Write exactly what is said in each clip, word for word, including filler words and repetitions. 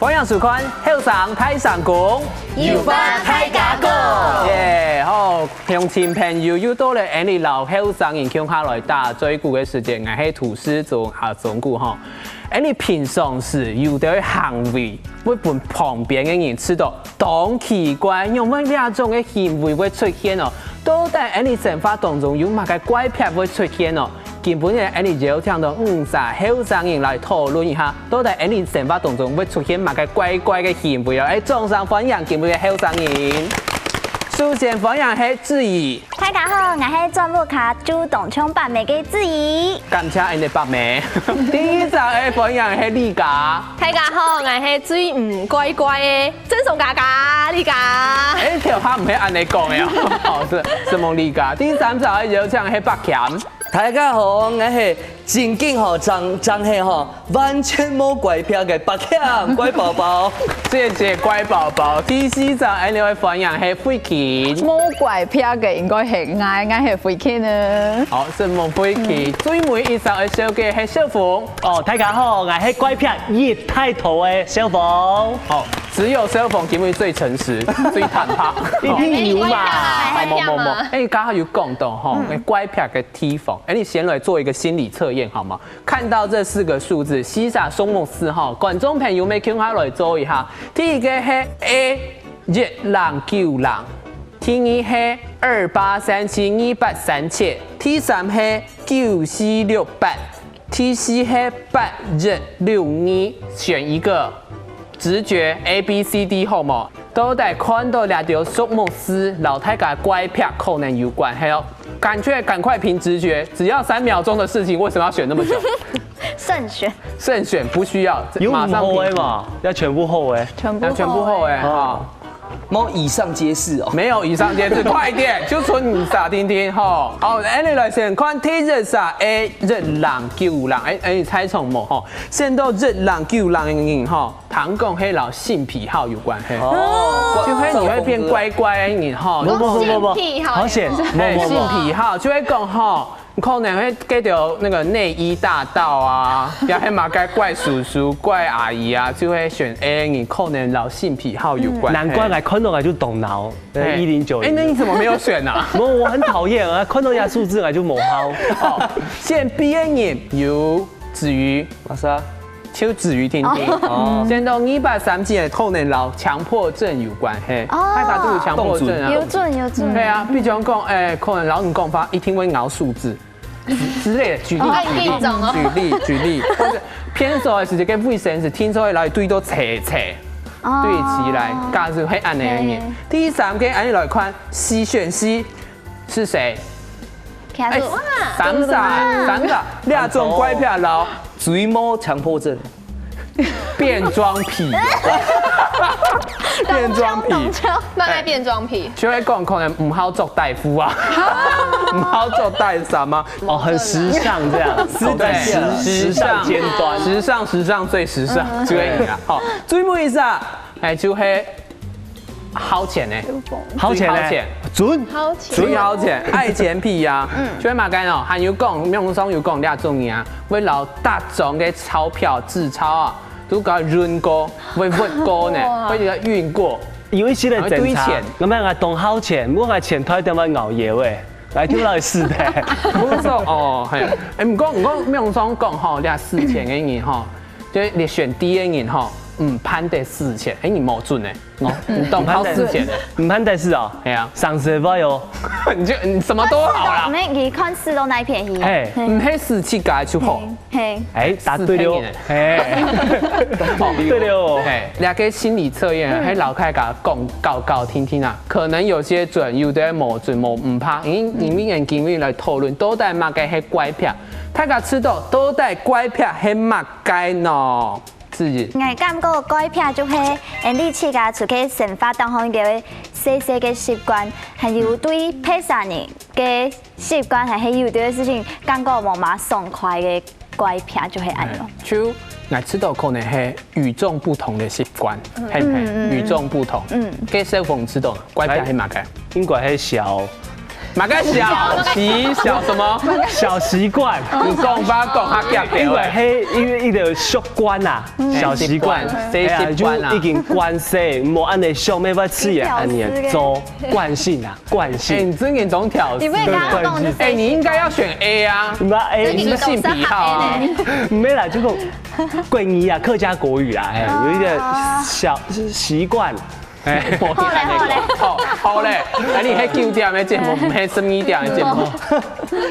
歡迎收看《後生大聲公》，有話大家講。耶，好，鄉親朋友，又到了𠊎俚摎後生人共下來打嘴鼓个時間，𠊎係主持人阿忠哥吼。𠊎俚平常時有兜行為，會分旁邊个人感覺著當奇怪，仰會這種个行為會出現哦？到底𠊎俚生活當中有麼个怪癖會出現哦？ 今晡日𠊎俚邀請到五儕後生人來討論一下，到底𠊎俚生活當中會出現麼个怪怪个行為哦！來，掌聲歡迎今晡日个後生人。首先歡迎係子怡。大家好，𠊎係轉屋下就當像八妹个子怡。感謝𠊎俚八妹。第二儕个歡迎係麗嘉。大家好，𠊎係最毋怪怪个鄭松嘉嘉麗嘉。欸，頭下毋係恁仔講个哦，好，係，承蒙麗嘉。第三儕个邀請係柏謙。 大家好，𠊎係正經吼，正，正係吼，完全無怪癖个柏謙乖寶寶。謝謝乖寶寶。第四儕，𠊎俚个歡迎係慧琴。無怪癖个應該係𠊎，𠊎係慧琴呢。好，承蒙慧琴。最尾一儕个小姐係小鳳。哦，大家好，𠊎係怪癖一大堆个小鳳。好，只有小鳳今晡日最誠實、最坦白。一定有嘛。哎，無，無，無。哎，剛好有講到吼，嗯。怪癖个地方。哎，你先來做一個心理測驗好嗎？看到這四個數字，四儕數目字吼，觀眾朋友們共下來做一下。第一個係A，一零九零。第二係二八三七二八三七。第三係九四六八。 第四係八一六二，選一個。直覺A、B、C、D好無？到底看到這兜數目字，摎大家怪癖可能有關係哦。感覺趕快憑直覺，只要三秒鐘的事情，為什麼要選那麼久？慎選。慎選不需要，有馬上憑直覺。毋好个嘛，要全部好个。全部好个。要全部好个，哦。哈。 沒有以上皆是哦。沒有以上皆是，快點，就賰五儕定定吼。好，恁仔來先看第一儕A一零九零，哎，哎，猜中無吼？選到一零九零个人吼，聽講係摎性癖好有關係。哦。就係你會變乖乖个人吼。不不不不不，性癖好。好險，哎，性癖好，就會講吼， 可能會get到那個內衣大盜啊，也係麼个怪叔叔、怪阿姨啊，就會選A，你可能摎性癖好有關。難怪𠊎看到𠊎就動腦，呃，嘿。一零九零。哎，那你怎麼沒有選啊？沒有，我很討厭啊，看到這數字𠊎就無效。哦，選B个人有子瑜。麼儕？就子瑜定定。哦。選到二八三七个可能摎強迫症有關係，哦。大家都有強迫症啊。有準，有準。對啊，比如講，哎，可能摎你講話一定會咬手指。 之類的，舉例，哦，舉例，舉例，舉例，或者便所个時節，該衛生紙定著會摎對到齊齊，哦。對齊來，假使係恁仔个人。嘿。第三個，恁仔來看，C選C係誰？哎，哇，三儕，三儕，這種怪癖摎追夢強迫症。 變裝癖。變裝癖。麼个變裝癖？就會講可能毋好著底褲啊，毋好著底衫啊。哦，很時尚這樣，是的，走在時，時尚尖端。時尚，時尚最時尚，就會恁樣。好，最尾一儕，哎，就係 好錢呢，好錢呢，好錢。準，好錢。最好錢，愛錢癖啊。嗯。就係麼个哦，還有講，網上有講這種人啊，會摎逐張个鈔票、紙鈔啊，都共運過，會運過呢，哇。會給它運過。有一些人正常，然後堆錢。𠊎講𠊎當好錢，𠊎个錢袋點會咬腰誒，來聽老師的。毋錯哦，嘿，哎，毋過，毋過網上講吼，這四千个人吼，就你選D个人吼，毋盼得四千，哎，你無準誒。 哦，你當好四千个。毋盼得四哦。係啊。上次會哦。你就，你什麼都好啦。毋係，你看四都哪便宜？哎。毋係四七个就好。嘿。哎，答對了。四千个。哎。哦，對了哦。哎，這個心理測驗啊，嗯。還摎大家講搞搞聽聽啊，可能有些準，有的無準，無毋怕，因為，因為今日來討論到底麼个係怪癖，大家知道到底怪癖係麼个呢？ 子瑜。𠊎感覺怪癖就係，嗯，你自家出去生活當中一個細細个習慣，還有對別儕人个習慣，還係有兜个事情，感覺無麼爽快个怪癖就係恁樣。嗯，就𠊎知道可能係與眾不同的習慣，嗯。係毋係？嗯，嗯，嗯。與眾不同。嗯。該小鳳知道，怪癖係麼个？應該係笑。麼个小習小什麼？小習慣。你講話講較遽因為點欸。係因為一個習慣啊，小習慣，習慣，習慣啊。哎呀，就已經慣勢，無恁樣想，沒法子也恁樣做，慣性啊，慣哎，性。你真嚴重挑食。你不能跟他講這哎，你應該要選 A 啊。那哎，你你是性癖好啊。沒啦，就講國語啊，客家國語啦，哎，有一個小習慣。哎，好嘞，好嘞，好，好嘞，哎，你係九點的節目，毋係十二點的節目。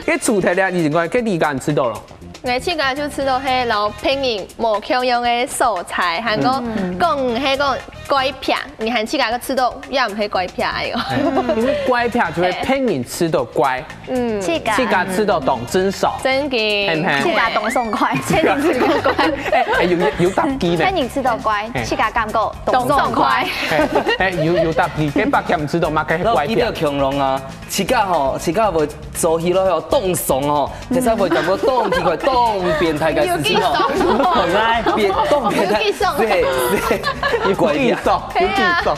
這主題咧，你應該，這你敢知道咯？𠊎自家就知道係摎別人無共樣的所在，還過講係講怪癖，你還自家个知道也毋係怪癖个哦。因為怪癖就係別人知道怪，自家自家知道當真爽。真个，係毋係？自家當爽快，自家知道怪，哎，哎，有有答機呢。別人知道怪，自家感覺當爽快。哎，哎，有有答機，這八點知道嘛？該怪癖那我記得。恐龍啊，自家吼，自家會做起來吼，當爽吼，其實會感覺當奇怪，當變態个事情吼。好來，變當變態，有幾爽對對，你故意爽，有幾爽，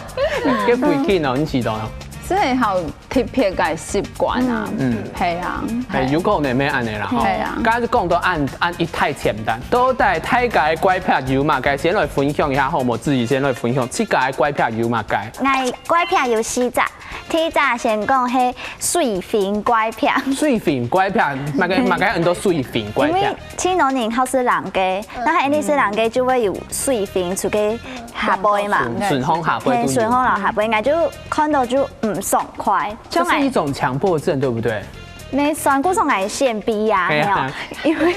這危險哦，你知道嗎？所以好特別个習慣啊，嗯嗯，係啊，哎，有可能會恁樣啦，吼。係啊剛剛講到恁恁一太簡單，到底大家个怪癖有麼个？先來分享一下好無？自己先來分享，自家个怪癖有麼个？ 𠊎怪癖有四隻，第一隻先講係水分怪癖。水分怪癖，麼个麼个很多水分怪癖。因為盡多人好食人个，那佢一食人个就會有水分出去下背嘛。順風下背嘿，順風摎下背，𠊎就看到就毋爽快，這像𠊎是一種強迫症，對不對？你算過上𠊎先輩啊，嘿啊沒有，因為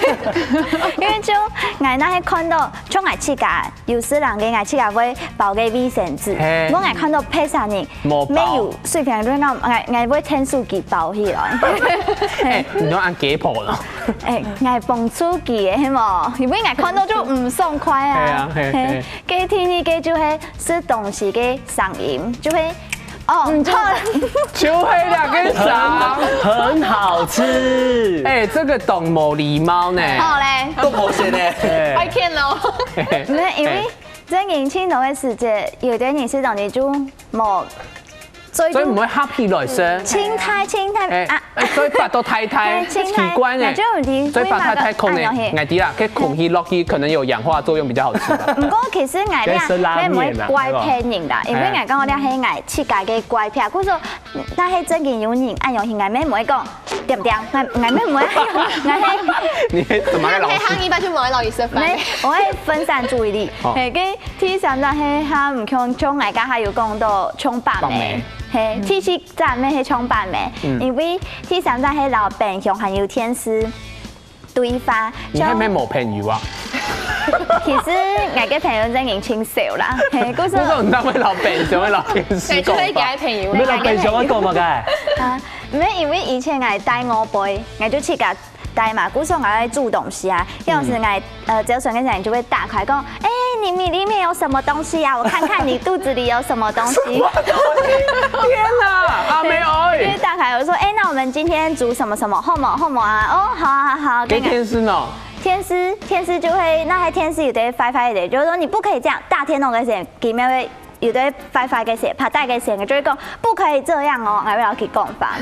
因為就𠊎那係看到，像𠊎自家，有時人个𠊎自家會包个衛生紙，嘿我𠊎看到別儕人無包沒有水平，就講𠊎𠊎會𢯭手機包起來。哎，你都按解剖了。哎，𠊎幫手機个，係無？因為𠊎看到就毋爽快啊。係啊係係嘿，該第二个就係食東西个聲音，就係哦，好。就係那個啥。很好吃。哎，這個當無禮貌呢。好嘞，都無事呢。哎快騙咯。沒有，因為正經盡多个時節，有的人食東西就無，所以就所以毋會合起來食。清淡清淡哎啊。，哎所以擘到大大，哎清淡奇怪呢那。就有點所以擘大大可能，為麼个恁樣𠊎知啦，該空氣落去可能有氧化作用比較好吃吧。該食拉麵啦這樣也毋會怪別人啦，因為哎𠊎講這係𠊎自家个怪癖，故所那係正經有人恁樣，𠊎也毋會講點點，𠊎𠊎也毋會恁樣，𠊎係你什麼老師？下一擺就無愛摎佢食飯沒。，我會分散注意力。哦嘿，跟第三隻係佢毋像像𠊎剛才有講到像把妹，嘿，第四隻咩係像把妹，因為第三隻係摎冰箱還有電視對話，你還沒無朋友啊？其實𠊎个朋友正經盡少啦，嘿，故所不過你那位老板，想要老電視對，就會給他朋友你。們老板想要講麼个？啊，毋係因為以前𠊎戴外背，𠊎就自家戴嘛，故所𠊎愛煮東西啊，有時𠊎呃，只要選个時候你就會打開講，哎，你你裡面有什麼東西啊？我看看你肚子裡有什麼東西。天哪，阿妹就會哎，打開，我說，哎，那我們今天煮什麼什麼，好無好無啊？哦，好啊好啊好啊，給電視呢？電視電視就會，那台電視有的壞壞的，就是說你不可以這樣，大電腦該些，裡面會有的壞壞該些，怕帶該些，就會講不可以這樣哦，還要去講法。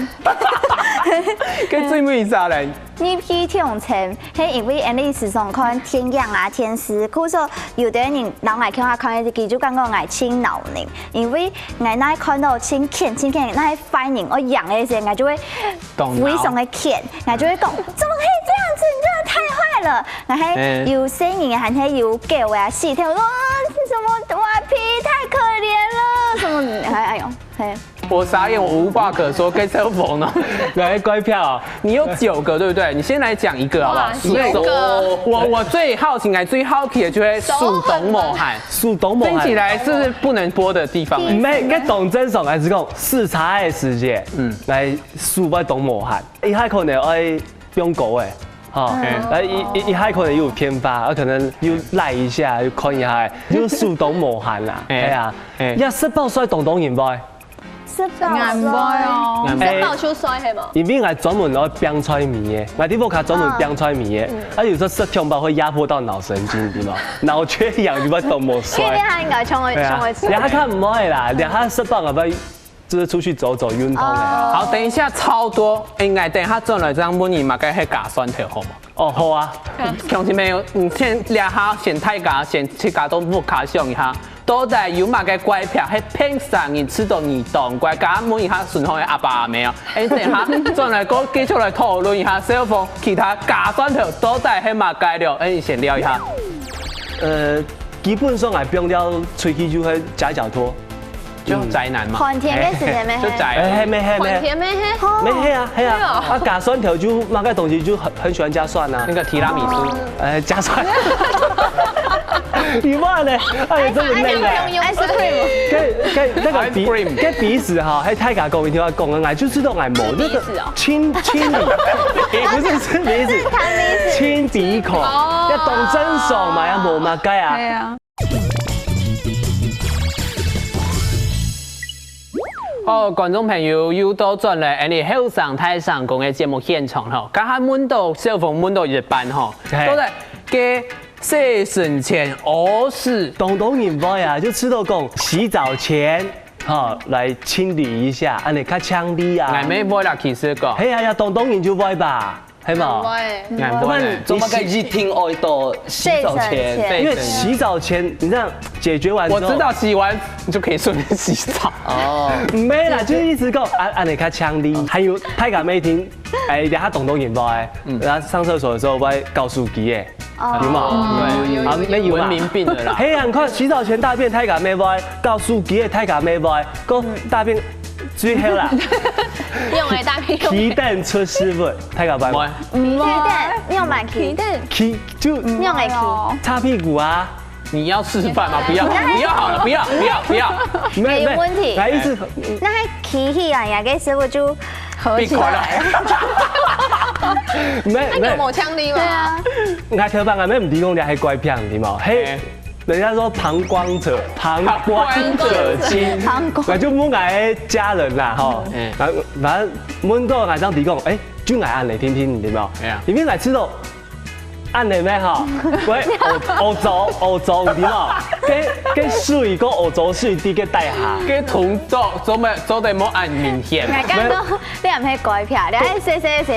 跟最尾一隻嘞，你去聽前，係因為俺歷史上看電影啊、電視，故所有的人老愛看啊看个，佢就感覺𠊎盡惱人，因為𠊎那看到盡譴盡譴，那壞人我贏个時，𠊎就會懂了非常的譴，𠊎就會講，怎麼可以這樣子？你真的太壞了！然後還有生人還係有狗啊、死掉，我說什麼我皮太可憐了，什麼，哎哎呦，嘿。我傻眼，我無話可說，該怎麼呢？來怪癖哦，你有九個對不對？你先來講一個好不好？哇，九個。我我最好奇，哎，最好奇的就係手動無閒，手動無閒。聽起來是不是不能播的地方？毋係，該當正常，還係講食茶个時節，嗯嗯，來手愛動無閒，一下可能愛放歌誒，吼，嗯來一一一下可能又有電話，啊可能又賴一下，又看一下，又手動無閒啦，哎哎呀，哎呀，食飽睡當當然會。食飽硬會哦。食飽就睡係無？因為𠊎專門愛冰菜米个，𠊎在屋下專門冰菜米个，啊有時候食強飽會壓迫到腦神經，你知道嗎？腦缺氧就會動無睡。因為他應該衝會對啊衝會，出然後他毋會啦，然後食飽𠊎會就是出去走走運動的。好，等一下超多，應該等一下轉來這樣問你嘛，該係假蒜頭好嗎？哦，好啊。鄉親朋友，你先這下先大家先自家都屋下想一下，到底有麼个怪癖係平常人知道你當怪？加問一下順風个阿爸阿姆啊，哎，等一下轉來過繼續來討論一下，小鳳其他假蒜頭到底係麼个了？哎，你先聊一下。呃，基本上來，放尞出去就會夾腳拖。就宅男嘛。寒天个時節咩？就宅。哎，係咩係咩，寒天咩係？咩係啊係啊，係哦啊假蒜頭就嘛个東西就很很喜歡夾蒜啊。那個提拉米蘇。哎，夾蒜。你忘了？哎，真的累了。 ice cream，跟跟那个鼻 Ice cream 跟鼻屎哈，還大家講一定要講，哎，就知道哎，某那个鼻屎哦清清鼻，不是是鼻屎，清鼻孔，要懂真爽嘛，要抹嘛该啊。係啊。好，觀眾朋友又到轉來，俺哋後生大聲公个節目現場吼，剛剛問到小鳳問到一半吼，嘿到底个洗身前屙屎，當多人會啊，就知道講洗澡前，哈，來清理一下，恁樣較清理啊。俺妹會啦，其實講，係啊，呀，當多人就會吧，係嘛？會。俺會呢。怎麼个一定愛到洗澡前？因為洗澡前，你這樣解決完之後，我知道洗完你就可以順便洗澡。哦，沒啦，就是意思講啊，恁樣較清理。還有大家每天，哎，等下當多人會，然後上廁所的時候會搞手機耶，有嗎？對，啊，沒有嘛。文明病了啦。嘿，你看洗澡前大便大家會，搞手機的大家會，搞大便最好啦。用來大便用。提燈出屎朏，大家會嗎？喂，皮蛋，你有買皮蛋？提就你有买皮？擦屁股啊。你要示範嗎？不要，不要好了，不要，不要，不要。沒沒問題來意思，那還皮起來呀，該屎朏就合起闭口了來。沒沒那有，沒有強力嗎？對啊，我頭擺還沒有提供你還乖片的嘛，嘿哎。人家說旁觀者，旁觀者清，旁觀我就問我的家人啦，吼，嗯然後反正問到我這樣提供，哎，就我恁樣聽聽，對嗎？哎呀因為我知道，恁樣咩吼，喂，歐歐洲歐洲，對嗎？跟跟水跟歐洲水滴个帶下。該動作做麼做得無恁明顯。我感覺你還係乖片，你還細細時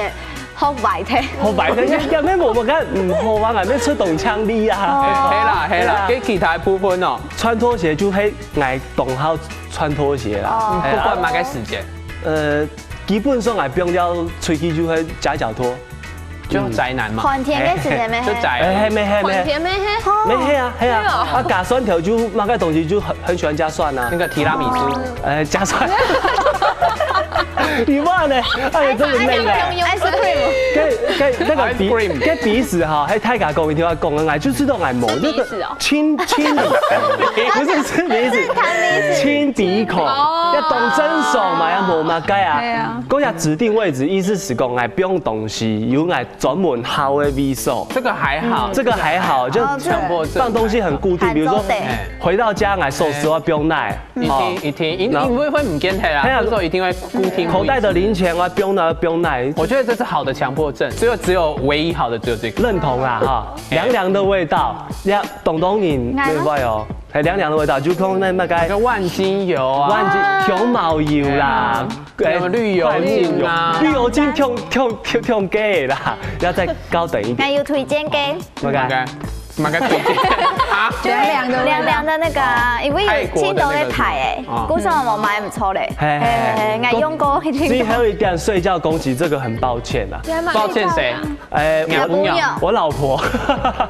學壞忒。好白的，也也無無看，嗯，好玩啊，要出動強力啊。係啦係啦，該其他部分哦，穿拖鞋就係愛當好穿拖鞋啦。哦哎呀不管麼个時間，呃，基本上來，放尞出去就會夾腳拖。就宅男嘛，寒天个時節咩？就宅。哎，係咩係咩，寒天咩係？咩係啊係啊，啊夾蒜頭就麼个東西就很很喜歡夾蒜啊那。個提拉米蘇，哎，夾蒜。你忘了？哎呀，真的累了。 ice cream。跟跟那個鼻 Ice cream 跟鼻屎哈，還大家講一定要講，哎，就知道哎，某那個是鼻屎哦清清鼻，不是是鼻屎，清鼻孔，要懂真爽嘛，要抹嘛該啊。係啊。講下指定位置，意思係講哎，放東西，有哎專門好的位所。這個還好，這個還好，就哦強迫症放東西很固定，比如說還做得哎回到家，哎，收拾我放哪？一定一定，因因為會毋見忒啦，哎呀所以說一定會固定口袋的零錢我放哪放哪？我覺得這是好的強迫症，只有只有唯一好的只有這個。認同啦哈，涼涼的味道，要懂懂你哎明白哦，還涼涼的味道，就講那那個那個萬金油啊，萬金熊貓油啦，還有綠油精啊，綠油精挺挺挺挺貴啦，要再高等一點。還有推薦个，那個，OK，那個推薦啊，涼涼的味道。涼涼的那個啊，因為泰國的那個有青島个牌哎哦，故所我買毋著咧，嘿嘿嘿哎，我用過，最後一點睡覺攻擊，這個很抱歉啊。抱歉誰？哎，我我我老婆。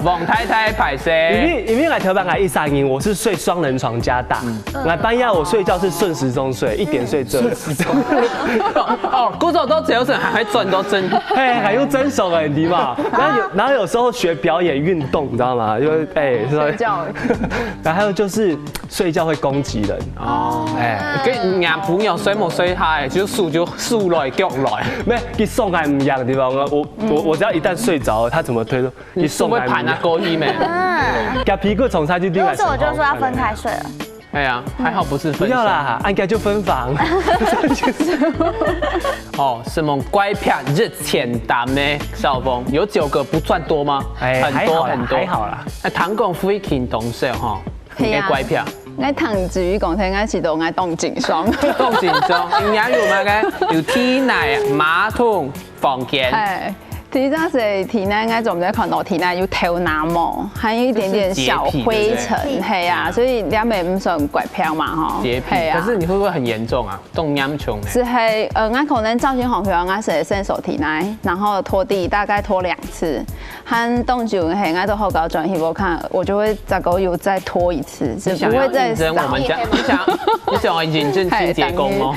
王太太歹勢，因為因為我頭擺我一三年我是睡雙人床加大，我半夜我睡覺是順時鐘睡，一點睡這。哦，故所都只有陣還會轉到真，嘿，還有真熟的，你知道嗎？然後有然後有時候學表演運動，你知道嗎？因為哎，是吧睡覺。然後就是睡覺會攻擊人。哦，哎，跟人家朋友睡無睡下，哎，就手就手來腳來，沒，你手還毋癢，對吧？我我我我只要一旦睡著，他怎麼推都，你手還毋癢手會盤啊。過去咩？夾屁股從下去另外。如果是我就說要分開睡了。哎呀，還好不是分手。不要啦，應該就分房。哦，什麼怪癖一千擔呢？小鳳，有九個不算多嗎？哎，很還好啦多很多，還好啦。哎，聽講非常多少哈，係啊你个怪癖。𠊎聽子瑜講，聽𠊎試著𠊎當緊張。當緊張，你有麼个？有地泥、馬桶、房間。哎，第一隻係地泥，𠊎總係看到地泥有頭那毛，還有一點點小灰塵，就是潔癖，對不對？係啊，所以兩位毋算怪癖嘛，吼。潔癖，係啊。可是你會不會很嚴重啊？當嚴重呢？就係，呃，𠊎可能朝晨起床，𠊎係先掃地泥，然後拖地，大概拖兩次。 還當久，嘿，𠊎都好高轉去，我看我就會再給我又再拖一次，是不會再少。你想要認證我們家，你想，你想要認證清潔工嗎？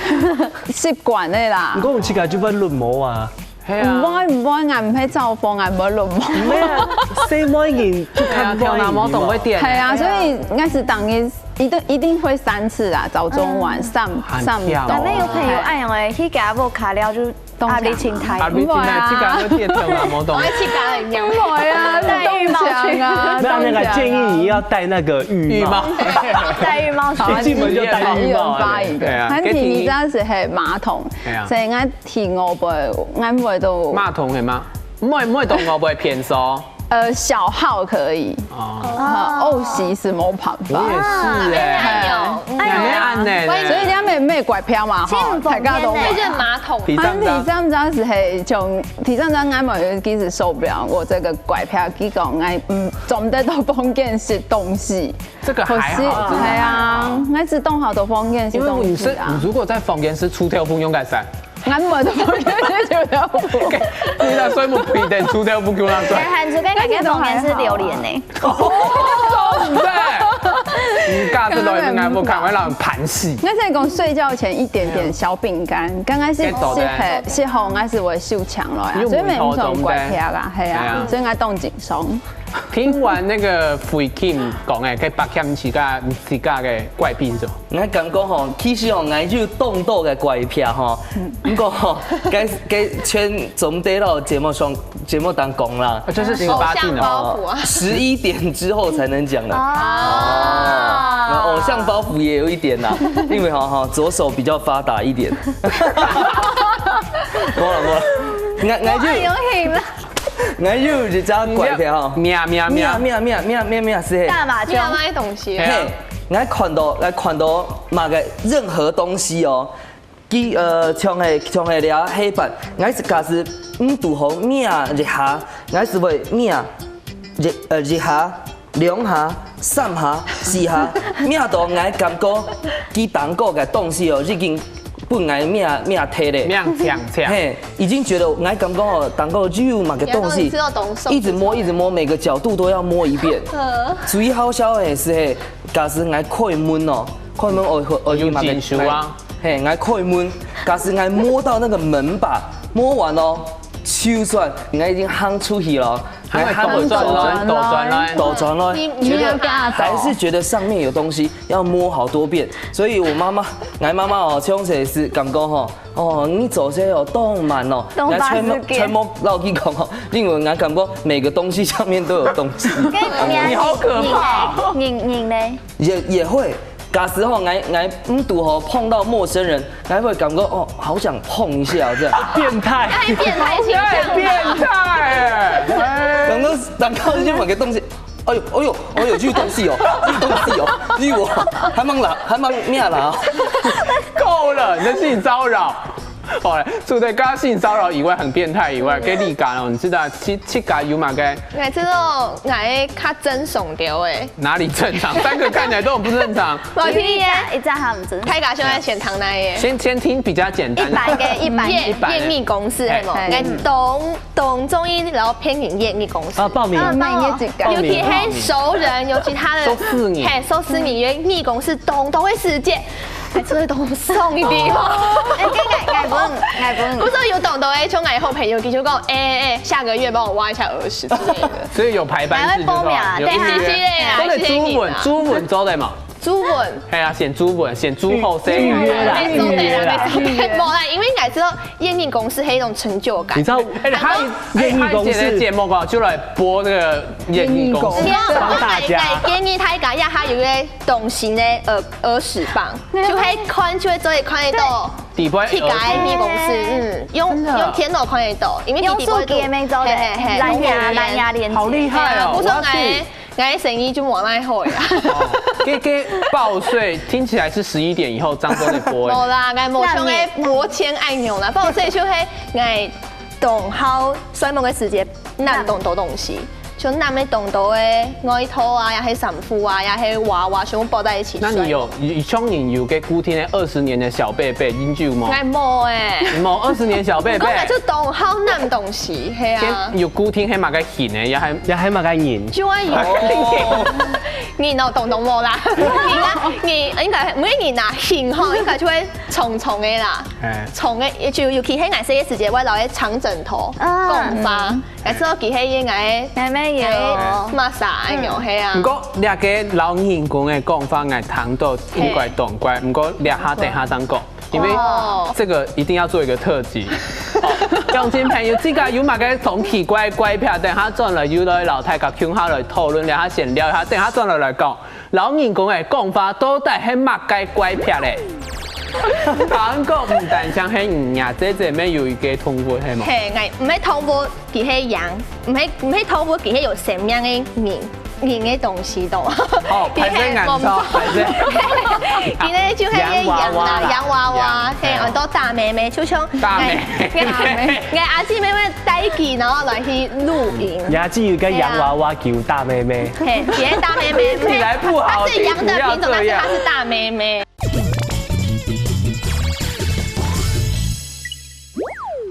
嘿，習慣的啦。你講有自家就會潤毛啊？係啊。毋會，毋會，𠊎毋係燥風，𠊎毋會潤毛。毋會啊，細妹人就看妹人嘛。係啊，頭那毛當會點。係啊，所以應該是當一，一定，一定會三次啊，早中晚，嗯。三，三到。咱有朋友恁樣誒，去給阿婆卡了就 壓力真大。壓力真大，毋會啊。自家會跌頭那毛當。我自家很樣。毋會啊，戴浴帽去。當強啊，那那個建議你要戴那個浴帽。浴帽。戴浴帽去。一進門就戴浴帽。一人發一個。對啊，還挺你這樣子，嘿，馬桶。對啊。所以𠊎提我不會，𠊎不會都馬桶係嗎？毋會，毋會當我不會偏瘦。 呃，小號可以，哦。呃，O C是沒辦法。我也是欸。哎呦，哎呦。你還沒按呢。所以你們沒怪癖嘛，吼，大家都沒。認馬桶。第三張。啊，第三張是嘿，從第三張俺們有一直受不了我這個怪癖，佢講哎，嗯，總得到房間食東西。這個還好，可是，這個還好。哎呀，𠊎只動好多房間食東西啊。因為你是，你如果在房間食臭豆腐，應該是 俺們的房間就臭豆腐。你那睡不皮的，臭豆腐給我拿出來。還還是跟改變房間是榴蓮呢。哦，對。你家這榴蓮應該不看，會讓人盤死。那在講睡覺前一點點小餅乾，剛開始是很是紅，還是我秀強了呀，所以沒有什麼怪癖啦，嘿啊，所以應該動緊鬆。 聽完那個Freaky講誒，可以發現自家自家个怪癖是什麼？𠊎感覺吼，其實吼，𠊎就當多个怪癖吼。毋過吼，該該全總得到節目上節目當中啦。啊，就是十八禁哦。偶像包袱啊。十一點之後才能講的。哦。那偶像包袱也有一點啦，因為哈哈，左手比較發達一點。無了無了，𠊎𠊎就有型了。 𠊎有一隻怪癖吼。咩咩咩。咩咩咩咩咩咩是嘿。大麻將。咩咩東西。嘿啊。嘿，𠊎看到，𠊎看到麼个任何東西哦，佢呃，像係像係這黑板，𠊎係假使毋堵好咩一下，𠊎係會咩一呃一下，兩下，三下，四下，咩到𠊎感覺佢頂高个東西哦，已經分𠊎咩咩忒咧。咩強強。嘿， 已經覺得𠊎感覺哦，當个有麼个東西，一直摸一直摸，每個角度都要摸一遍。最好笑的是嘿，假使𠊎開門哦，開門哦哦，有麼个，嘿，𠊎開門，假使𠊎摸到那個門把，摸完哦，就算𠊎已經行出去了，還倒轉來，倒轉來，倒轉來，你你要幹啥？還是覺得上面有東西，要摸好多遍。所以我媽媽，𠊎媽媽哦，從細係感覺吼， 哦，你做事哦，當慢哦，當花時間。全部全部老實講哦，因為𠊎感覺每個東西上面都有東西。你好可怕哦。人人呢？也也會，假使吼，𠊎𠊎毋堵吼碰到陌生人，𠊎會感覺哦，好想碰一下這樣。變態。太變態形象了。變態欸。感覺感覺就某個東西， 哎呦，哎呦，哎呦，這東西哦，這東西哦，這我還蠻啦，還蠻咩啦。夠了，你的性騷擾。好嘞，除了剛剛性騷擾以外，很變態以外，給你講哦，你知道自自家有麼个？𠊎知道，𠊎較正常點欸。哪裡正常？三個看起來都很不正常。我聽你啊，一直還不正常。大家現在先談那个。先先聽比較簡單的。一般个，一般个。驗驗尿公司，嘿，係無？嘿。𠊎懂 當中意，然後騙人驗尿公司。啊，報名。嗯，報名。尤其係熟人，尤其他的，熟識你。嘿，熟識你，驗尿公司當當个時間，還做得當爽一點。哎，這个𠊎分，𠊎分。不是有當多个，像𠊎好朋友，佢就講，哎哎哎，下個月幫我挖一下耳屎之類的。所以有排班制就對了，還會報名啊，有預約。對啊。謝謝啦，真的朱文，謝謝你啦。朱文做得嗎？ 朱文。係啊，選朱文，選朱後生。預約啦，預約啦。無啦，因為𠊎知道驗尿公司係一種成就感。你知道，哎，他哎，他以前的節目啊，就來播那個驗尿公司，驗尿公司。幫大家。建議大家，呀，他有一個東西呢，呃，耳屎棒，就會看，就會做得看得到。底部耳屎。去改驗尿公司，嗯，用，真的。用電腦看得到，因為你底部用手機也沒做得，嘿嘿嘿。藍牙，藍牙連接。好厲害哦！不錯，我要去。哎， 𠊎个生意就無恁好呀。哦，這个報稅聽起來是十一點以後正做得播的。無啦，𠊎無像个播千愛牛啦，報稅就係𠊎當好睡目个時節，攬當多東西，就攬个當多个外套啊，也係衫褲啊，也係娃娃，全部包在一起睡。那你有，你像你有个固定的二十年的小被被，你有嗎？𠊎無欸，你無二十年小被被？講个就當好攬東西，係啊。有固定係麼个型的，也還也還麼个人？就愛有。你喏，懂懂我啦。你啊，你應該每年啊，型吼，應該就會重重个啦。哎，重个就尤其係顏色个時節，會留个長枕頭、啊講話，還是要其實應該妹妹有。哎，massage有係啊不。過這个老人工个講法，𠊎聽到應該當怪，不過這下等下正講，因為哦這個一定要做一個特輯。鄉親朋友，自家有麼个當奇怪怪癖，等下轉來又來摎大家共下來討論，這下先尞一下，等下轉來來講。 老人工个講法到底係麼个怪癖咧？聽講毋單淨係你啊，姐姐妹有一個動物係無？嘿，𠊎毋係動物，佢係人，毋係毋係動物，佢係有生命个人，人个東西都。哦，歹勢，眼罩，歹勢。佢呢就係个羊啦，洋娃娃啦洋娃娃，嘿，洋很多大妹妹，就像大妹妹，𠊎阿姊妹妹帶佢，然後來去露營。也只有个洋娃娃叫大妹妹。嘿，別人大妹妹，你來不好它是羊的品種，聽，不要這樣但是它是大妹妹。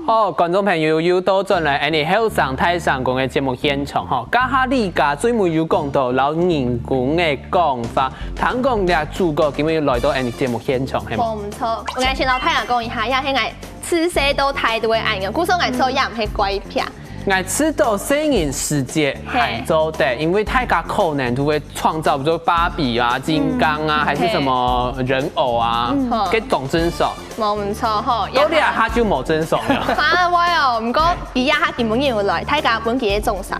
好，觀眾朋友又倒轉來，𠊎等後生大聲公个節目現場吼，這下這个最尾有講到老人工个講法，聽講這主角今日又來到𠊎等節目現場，係無？無毋著，𠊎先摎大家講一下，也係𠊎自細到大都會恁樣，故所𠊎所以也毋係怪癖。 𠊎知道細人時節還做得，因為大家可能都會創造，比如說芭比啊、金剛啊，還是什麼人偶啊，嗯該種真爽。無毋著吼，到這下就無真爽了。啊，我哦，毋過佢這下今晡日有來，大家分佢个掌聲。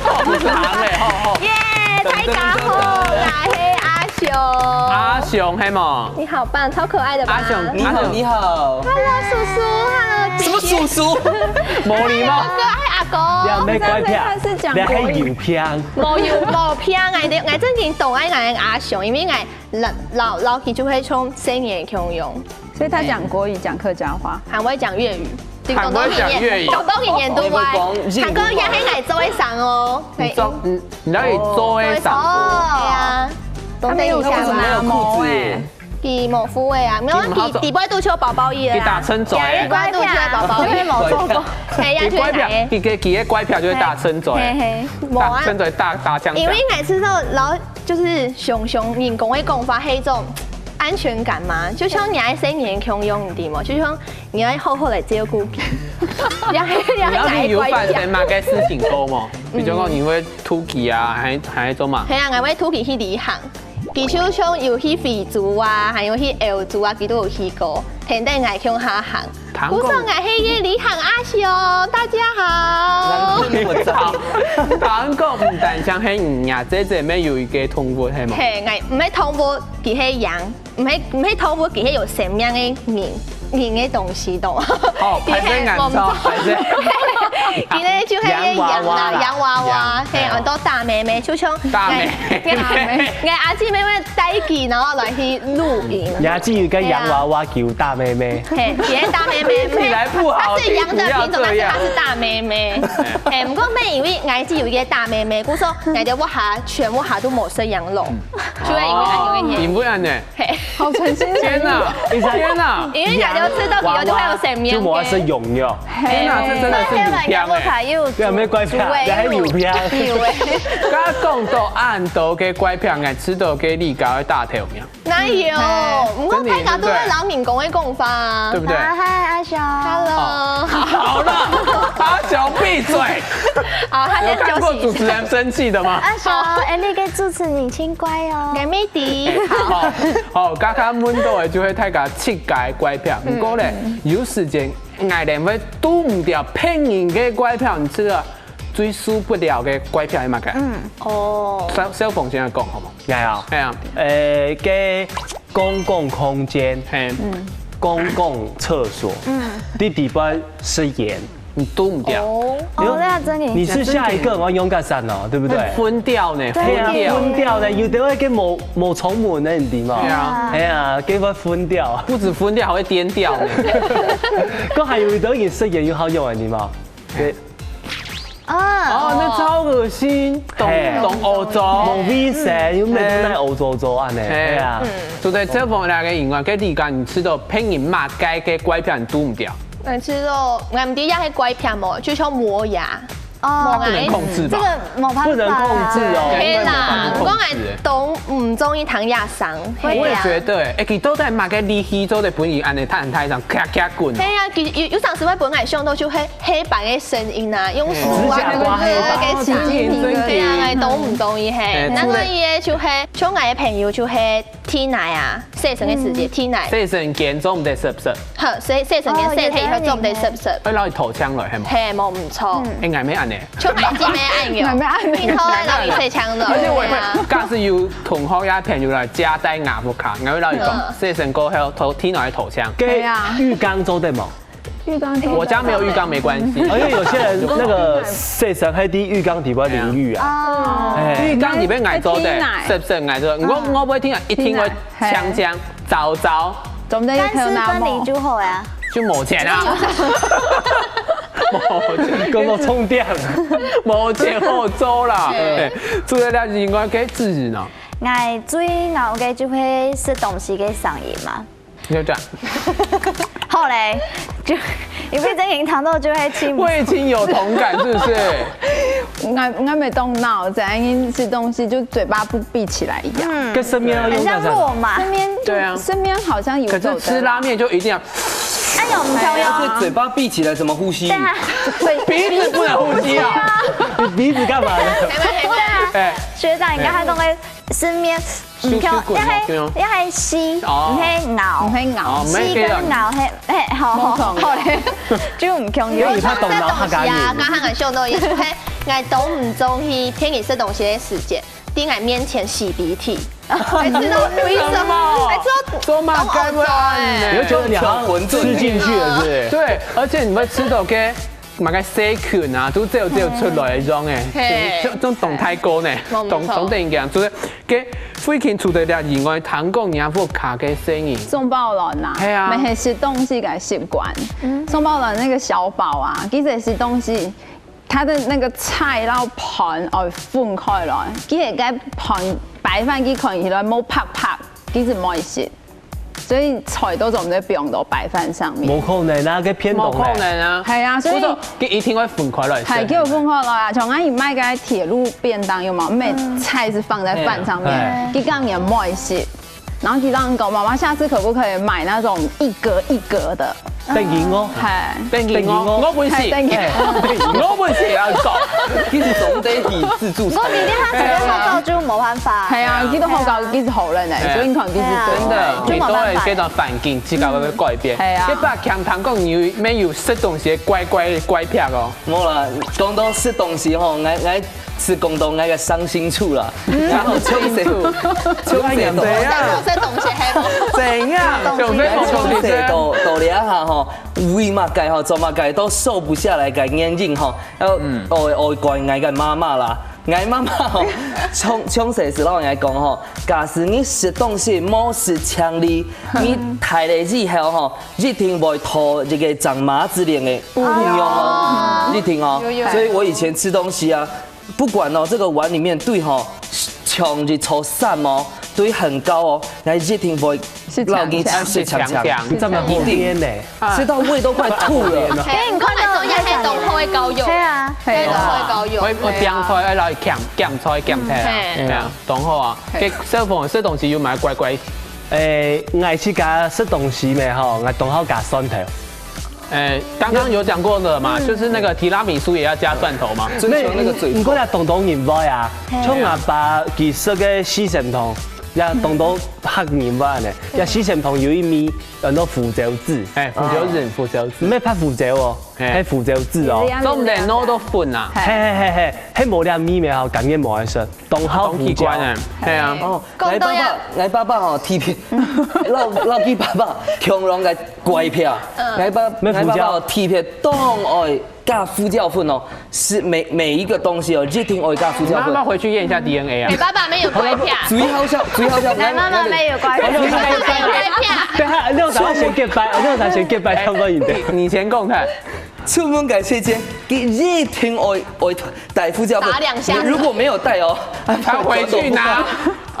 好，好，好。耶，大家好，𠊎係阿雄。阿雄係無？你好棒，超可愛的吧？阿雄，你好，你好。 Hello，叔叔，Hello，什麼叔叔？無禮貌。哥，還阿公。你還沒乖他是講國語你還有病。無有無病，𠊎个𠊎正經當愛𠊎个阿雄，因為𠊎老老老佢就會像細人个共樣，所以他講國語，講客家話。還會講粵語，還會講粵語廣東語言都會，你會講日語嗎？還講也係𠊎做个聲哦，你做，你你哪裡做个聲？哦，對啊，他沒有講為什麼沒有褲子？佢無褲个啊，沒有，佢無做佢底背都穿包包衣个啦，佢打撐嘴佢底背都穿包包衣，沒有做過。係啊，佢乖票，就係佢佢佢个乖票就會打撐嘴，嘿嘿，無啊。打撐嘴打打槍槍。因為𠊎知道，然後就是雄雄人講个講法，係一種安全感嘛，就像你愛細人共樣，你知無？就像你愛好好來照顧佢，然後然後你有發生你乖乖。麼个事情過無？比如講你會偷雞啊，還還做嘛？係啊，𠊎會偷佢去旅行。佢就像有去非洲啊，還有去歐洲啊，佢都有去過，跈等𠊎共下行。糖果故所𠊎係个旅行阿雄，大家好。難怪你會這樣。糖果毋單淨係你啊，姐姐妹有一個動物係無？嘿，𠊎毋係動物，佢係羊，毋係毋係動物，佢係有生命个人，人个東西，懂嗎？哦，歹勢，眼罩，歹勢。佢呢就係个羊啦，洋娃娃啦洋娃娃，洋嘿，很多大妹妹，就像大妹妹，𠊎阿姊妹妹帶佢，然後來去露營。也只有个洋娃娃叫大妹妹。嘿，別人大妹妹，聽起來不好聽，它是羊的品種，不要這樣。但是它是大妹妹。嘿，毋過妹因為𠊎只有一個大妹妹，故所𠊎兜屋下全屋下都無食羊肉，就會因為恁樣个原因。因為恁呢？嘿，好誠心誠意。天哪，天哪！因為𠊎兜知道佢就會有生命就無愛食个。羊肉。天哪，這真的是有病欸！對啊，沒怪病，你還有病。有欸。剛剛講到恁多个怪病，𠊎知道个你搞个大頭名。哪有？毋過大家都會老人講个講法。對不對？啊，嗨，阿雄。 Hello。好了，阿小閉嘴。好，他有看過主持人生氣的嗎？阿雄，哎，你个主持人真乖哦。给妹弟。好，好，剛剛問到的就係大家自家个怪病，不過呢，有時間𠊎等會堵毋著別人个怪病，你知道最受不了个怪病係麼个？哦。小小鳳先來講好無？哎呀，哎呀，呃，个公共空間，嘿，公共廁所，嗯，你底背食煙，你堵毋著。哦，哦，那真的。你是下一个，我用个伞哦，對不對？會昏掉呢，對啊，昏掉。昏掉呢，有的會跟某，某重门呢，你知嗎？對啊。哎呀，给我昏掉。不止昏掉，還會癲掉呢。都還有一个人食鹽有好用的，你知嗎？對。啊。哦，那超惡心，懂，嘿。懂歐洲。無衛生，又沒有那歐洲州啊呢，嘿。對啊。嗯。所以這方面个因為，該你講你食著別人麼个个怪癖堵毋著。 𠊎試著，𠊎毋知這係怪癖無，就像磨牙。哦，磨牙。不能控制吧？這個沒辦法。不能控制哦。係啦，毋過𠊎當毋中意聽這聲。我也覺得，哎，佢到底麼个力氣做得分佢恁呢，他很大聲，咔咔滾。係啊，佢有，有當時會分𠊎想到就係黑板个聲音啊，用手啊，指甲刮黑板。那個起雞皮，對啊，𠊎當毋中意係。哎，另外一個就係，像𠊎个朋友就係 天奶啊，洗身个時節，天奶。洗身間做毋得濕濕。好，所以洗身間洗忒以後做毋得濕濕。會落去頭槍來，係無？係，無毋著。哎，𠊎乜恁呢。像𠊎姊妹恁樣，𠊎乜恁呢。平常會落去洗槍來。而且𠊎會，假使有同學呀朋友來家帶𠊎屋下，𠊎會落去講，嗯。洗身過後，頭，天奶頭槍。該浴缸做得無？ 浴缸。我家沒有浴缸，沒關係。因為有些人那個洗身還在浴缸底部淋浴啊。哦。哎。浴缸底部𠊎做得，濕濕𠊎做得。我，我毋會天奶，一定會淨淨燥燥。總得有頭那毛。乾濕分離就好呀。就無錢啊。無錢，跟我充電。無錢好做啦。哎，除了這以外，該自己呢？𠊎最惱个就係食東西个聲音嘛。 就這樣。好嘞，就因為這平常都就會聽。我已經有同感，是不是？𠊎，𠊎乜當惱，正食東西就嘴巴不閉起來一樣。嗯。跟身邊要用很像落馬。身邊就，對啊。身邊好像有可是吃拉麵就一定要，哎呦，你看呀。哎呀，這嘴巴閉起來怎麼呼吸？對啊。鼻子不能呼吸啊。你鼻子幹嘛呢？對啊。哎。學長，你剛才講个 身邊，你看，咻咻滾哦，對哦。也係，也係吸，哦。毋係咬。毋係咬。哦，吸跟咬，係，係，好，好，無錯。好嘞，就毋共樣。因為佢動腦客家人。食東西啊，剛剛𠊎想到一句，係，𠊎當毋中意別人食東西个時節，在𠊎面前吸鼻涕。每次都為什麼？每次都做麼个會恁呢？你會覺得你好像吃進去了，是不是？對，而且你會吃到該 麼个細菌啊，都走走出來个樣誒，嘿。就，就當大哥呢，無錯。當，當得人驚。所以，該附近除了這以外，聽講你屋下个聲音。送包卵啊，係啊。乜係食東西个習慣。嗯。送包卵那個小寶啊，其實食東西，他的那個菜摎飯愛分開來，佢个飯白飯佢看起來無白白，其實毋愛食。 所以菜都總係放到白飯上面。無可能啊，該便當呢。無可能啊。係啊，所以，所以佢一定會分開來食。係，叫分開來啊！像𠊎姨買个鐵路便當有無？每菜是放在飯上面，嗯。佢講也毋愛食。然後佢跟我講，媽媽下次可不可以買那種一格一格的？ 等於我。係。等於我，等於我。我本事。係，等於。係，等於我。我本事也要搞。其實總得以自助餐。毋過你這下食个好搞就無辦法。係啊，佢都好搞，佢係好人呢，係。所以你看，佢係對。真的，就無辦法。你都會感到環境，自家會改變。係啊。這把強糖講，你有，沒有食東西的怪怪怪癖哦。無啦，講到食東西吼，𠊎，𠊎 係講到𠊎个傷心處啦。然後從細，從細到，哎呀，對啊。食東西係無？怎樣？從細到，到這下吼，為麼个吼，做麼个都瘦不下來个原因吼，要，嗯。愛，愛怪𠊎个媽媽啦。𠊎媽媽吼，從，從細時摎𠊎講吼，假使你食東西無食淨俐，你大了以後吼，一定會討一個長麻子臉个 不一樣哦，哦。一定哦。有，有。所以我以前吃東西啊，不管哦，這個碗裡面堆吼，像一座山哦，堆很高哦，𠊎一定會落去食淨淨。你這麼好騙呢？一定。吃到胃都快吐了。哎，你看到那個東坡的膏藥。對啊。對，東坡的膏藥。我，我點菜，哎，來減，減菜，減菜啊。嘿。對啊，當好啊。嘿。給小朋友食東西有買乖乖。哎，𠊎自家食東西咩吼，𠊎當好加蒜頭。 哎，剛剛有講過了嘛，嗯。就是那個提拉米蘇也要加蒜頭嘛。追求那個嘴唇。毋過也當多人會啊，嘿。像阿爸佢食个四神湯，也當多客人會呢。嗯。也四神湯有一味叫做胡椒籽。哎，胡椒籽，哦。胡椒籽。毋係白胡椒哦，嘿。係胡椒籽哦。是這樣子。總得弄到粉啊。嘿。嘿，嘿，嘿，嘿，係無這味咩吼，感覺無愛食。 當好胡椒。當奇怪呢，係啊。哦，講到呀。𠊎爸爸，𠊎爸爸吼，特別，老，老佢爸爸，共樣个怪癖。嗯。𠊎爸，乜胡椒。𠊎爸爸吼，特別當愛加胡椒粉哦，係每每一个东西哦，一定愛加胡椒粉。妈妈回去验一下 D N A 啊。你爸爸没有乖片。最好笑，最好笑。来，妈妈没有乖片。没有乖片。等下，六仔先结拜，六仔先结拜，差不多一点。你先讲看。出门个时间，佢一定愛爱带胡椒粉。打两下。如果没有带哦，他回去拿。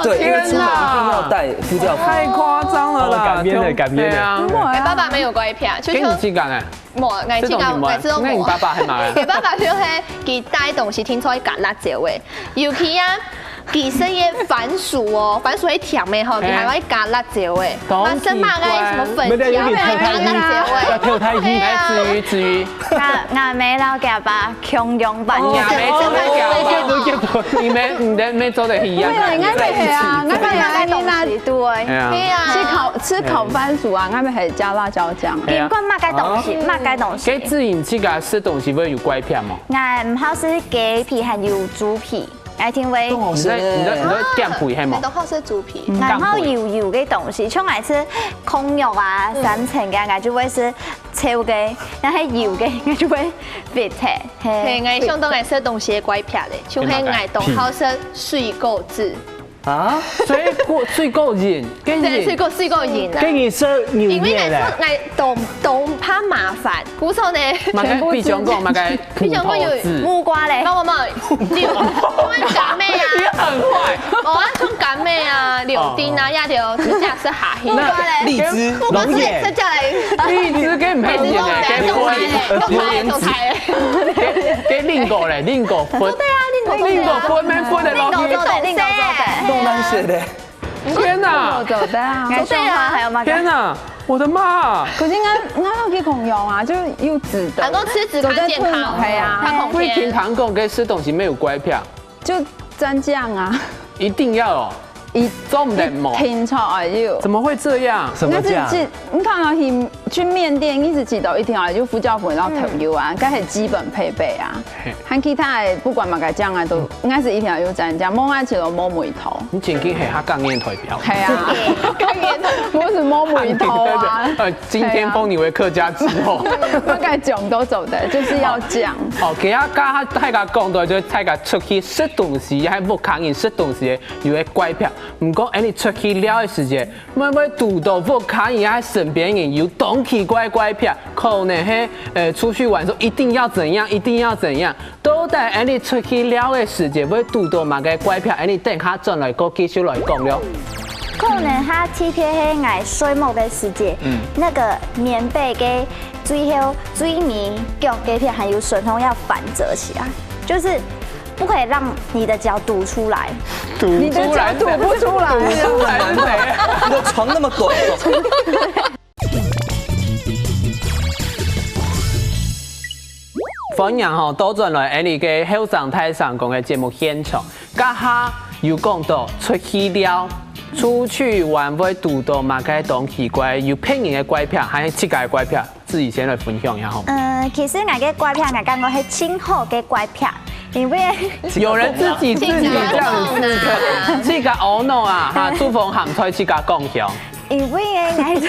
对，因为出门一定要带胡椒粉。太夸张了啦！哦，改编的，改编的。对啊。哎，爸爸没有乖片，就给你去讲哎。 無，𠊎去講，這東西無啊，𠊎知道無。該你爸爸係麼个？𠊎爸爸就係佢帶東西定著愛加辣椒个，尤其啊，佢食个番薯哦，番薯係甜个吼，佢還會加辣椒个。當奇怪。麼个什麼粉條，還會加辣椒个。要跳太低。係啊。來，子瑜，子瑜。𠊎，𠊎姆摎厥爸共樣般。哦，你姆真的假的？你姆，你的姆做得一樣。對啊，應該係啊，應該係啊，你那，對。係啊。係啊。吃烤，吃烤番薯啊，應該係加辣椒醬。 係啊。不管麼个東西，哦。麼个東西。該子瑜自家食東西會有乖片無？𠊎毋好食雞皮還有豬皮，𠊎定會。你在，你在，你在減肥係無？你都好食豬皮。𠊎好油油个東西，像𠊎食焢肉啊、三層个，𠊎就會食臭个，然後係油个，𠊎就會fit个。係。係，𠊎想到𠊎食東西个乖片咧，就係𠊎當好食水果子。 啊？水果，水果仁，跟仁。對，水果，水果仁啊。跟你說牛奶咧。因為𠊎說，𠊎當，當怕麻煩，故所呢，麼个，全部比如講，麼个，比如講有苦桃子。木瓜咧。無，無，無，有，像柑仔啊。你很壞。無啊，像柑仔啊，柳丁啊，哦。這兜，直接食下去。木瓜咧。荔枝、木瓜是龍眼。食下來。荔枝跟毋係龍眼，跟榴蓮。做開咧，做開咧。 該，該蘋果咧，蘋果分。做得啊，蘋果做得啊。蘋果分，分得落去。蘋果做得，蘋果做得。弄爛水的。天哪！做得啊。𠊎想下還有麼个？天哪！我的媽！可是𠊎，𠊎有去共樣啊，就有籽个。還講吃籽較健康。係啊。較康健。因為平常講，該食東西沒有乖片。 就蘸醬啊。一定要哦。一，做毋得無？一定要有。怎麼會這樣？什麼醬？應該係去，你看啊，去，去麵店一直記得一定要有胡椒粉，然後豆油啊，嗯。該係基本配備啊。嘿。還其他的，不管麼个醬啊，都應該是一定要有蘸醬，無愛就無味道。你正經係客家人代表。係啊，客家人，毋係無味道啊。呃，今天封你為客家之後。係啊。不管醬都做得，就是要醬。哦，今日佮大家講到，就係大家出去食東西，還有屋下人食東西，有个乖片。毋過，恁呢出去尞个時節，會毋會堵到屋下人還身邊人有當奇怪乖片？可能係，呃，出去玩時候一定要怎樣，一定要怎樣。到底恁呢出去尞个時節，會堵到麼个乖片？恁呢等下轉來過繼續來講了。可能較特別係𠊎睡目个時節，嗯。那個棉被个最後最尾角該片還有順風要反折起來，就是 不可以讓你的腳凸出來。凸出來，你的腳凸不出來。凸出來是誰？你的床那麼短。歡迎吼，倒轉來𠊎俚个後生大聲公个節目現場。這下有講到出去尞，出去玩會堵到麼个當奇怪，有別人个乖片，還係自家个乖片？ 自己先來分享一下好嗎？嗯，其實𠊎个乖片，𠊎感覺係盡好个乖片，因為有人自己自己這樣子，自家懊惱啊，哈，廚房鹹菜自家講香。因為呢，𠊎就，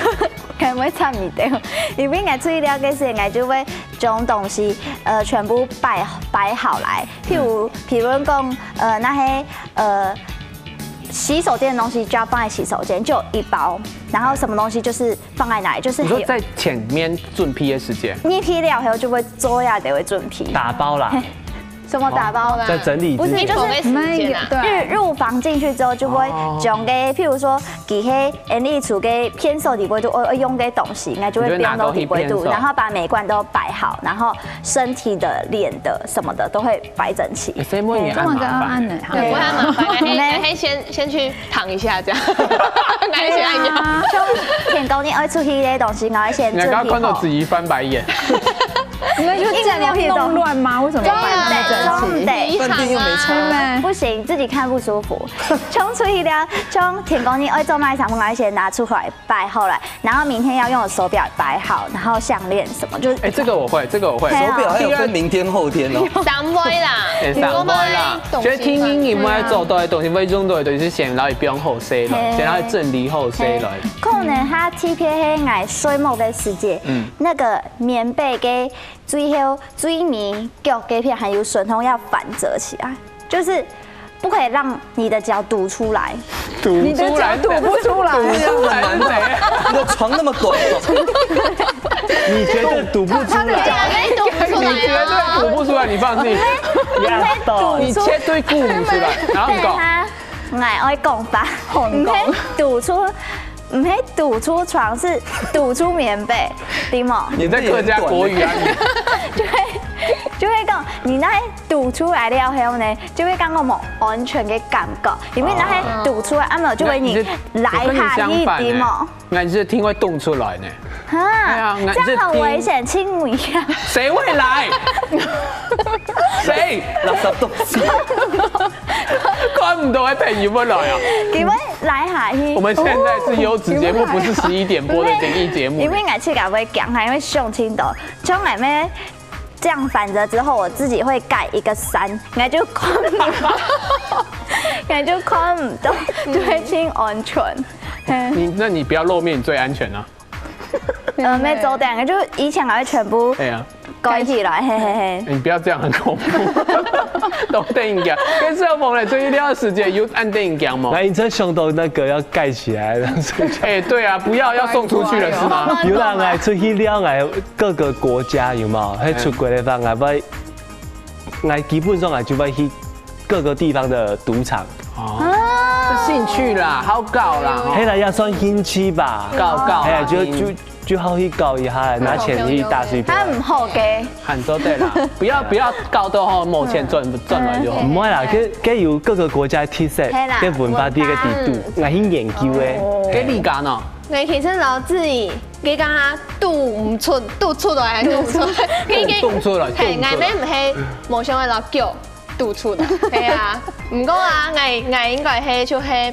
可能會插你的，因為𠊎出去尞个時，𠊎就會將東西，呃，全部擺，擺好來。譬如，譬如講，呃，那些，呃，洗手間的東西就要放在洗手間，就有一包，然後什麼東西就是 放在哪裡，就是你說在前面準備的時間，你去了後就會做呀，得會準備。打包啦。什麼打包啦？在整理之前。不是，就是你講个時間啊。入，入房進去之後，就會哦。將个，譬如說，佢係恁呢厝个便所裡背肚，愛，愛用个東西，應該就會放到裡背肚，你就會拿過去便所。然後把每一罐都擺好，然後身體的、臉的什麼的都會擺整齊。欸，所以問你按麻煩。這麼个按呢，哈。對，我還蠻煩的，還，還先，先去 躺一下這樣，感覺起來有。對啊，像天光日愛出去个東西，𠊎會先準備好。你剛剛看到子怡翻白眼。應該就這樣弄亂嗎？為什麼擺那麼整齊？對啊，飯店又沒差。對嗎？不行，自己看不舒服。像出去尞，像天光日愛做麼个，𠊎會先拿出來擺好來。 然後明天要用的手錶擺好，然後項鍊什麼，就是欸，這個我會，這個我會。對啊。手錶還有分明天後天哦。三位啦，欸，三位啦，所以天光日愛做到个東西，愛用到个東西，先拿來放好勢來，嘿。先拿來整理好勢來。嘿。可能較特別係𠊎睡目个時節，嗯。那個棉被个最後最尾腳該片還有順風要反折起來，就是不可以讓你的腳凸出來。你的腳凸不出來。這樣很難的，你的床那麼短。你絕對凸不出來。你絕對凸不出來，你放心。壓到你絕對凸不出來。然後你講，對哈，我愛講吧，毋係凸出，毋係凸出床，是凸出棉被，對無？你在客家國語啊？就會就會講，你那凸出來了後呢，就會感覺無安全的感覺，因為那些凸出來，啊無就會你拉下去，你這你跟你相反欸對無？那你是聽會動出來呢？哈，哎呀那這樣很你這危險，親我一下。誰會來？誰？垃圾東西。看不到的朋友會來啊！佢會拉下去。我們現在是優質節目，不是十一點播的靈異節目因。為我自家會講，還因為相親的，像我們這樣反折之後，我自己會蓋一個山，我就看不到，我就看不到，就會盡安全。嘿你那你不要露面，你最安全啊！呃，沒走掉，就以前還會全部哎呀，蓋起來，嘿嘿嘿。你不要這樣，很恐怖。都等一下，跟社風咧，最近這段時間有恁等一下嗎？來，你真想到那個要蓋起來了，所以就哎，對啊，不要要送出去了是嗎？有啦，來出去了，來各個國家有沒有？還出國的話，來會，來基本上來就會去各個地方的賭場。哦，這興趣啦，好搞啦，嘿啦，也算興趣吧。搞搞，哎呀，就就就好去搞一下，拿錢去打水漂。他很好給，喊都對啦，不要不要搞到吼，沒錢賺賺來就好。毋會啦，該該有各個國家特色，嘿啦該文化啲个地度，𠊎去研究个。給你講哦，我其實老自己，你講他度毋出，度出來還是度出來？動動出來，嘿，動出來。𠊎乜毋係無想愛老腳度出來，係啊。毋過啊，𠊎𠊎應該係就係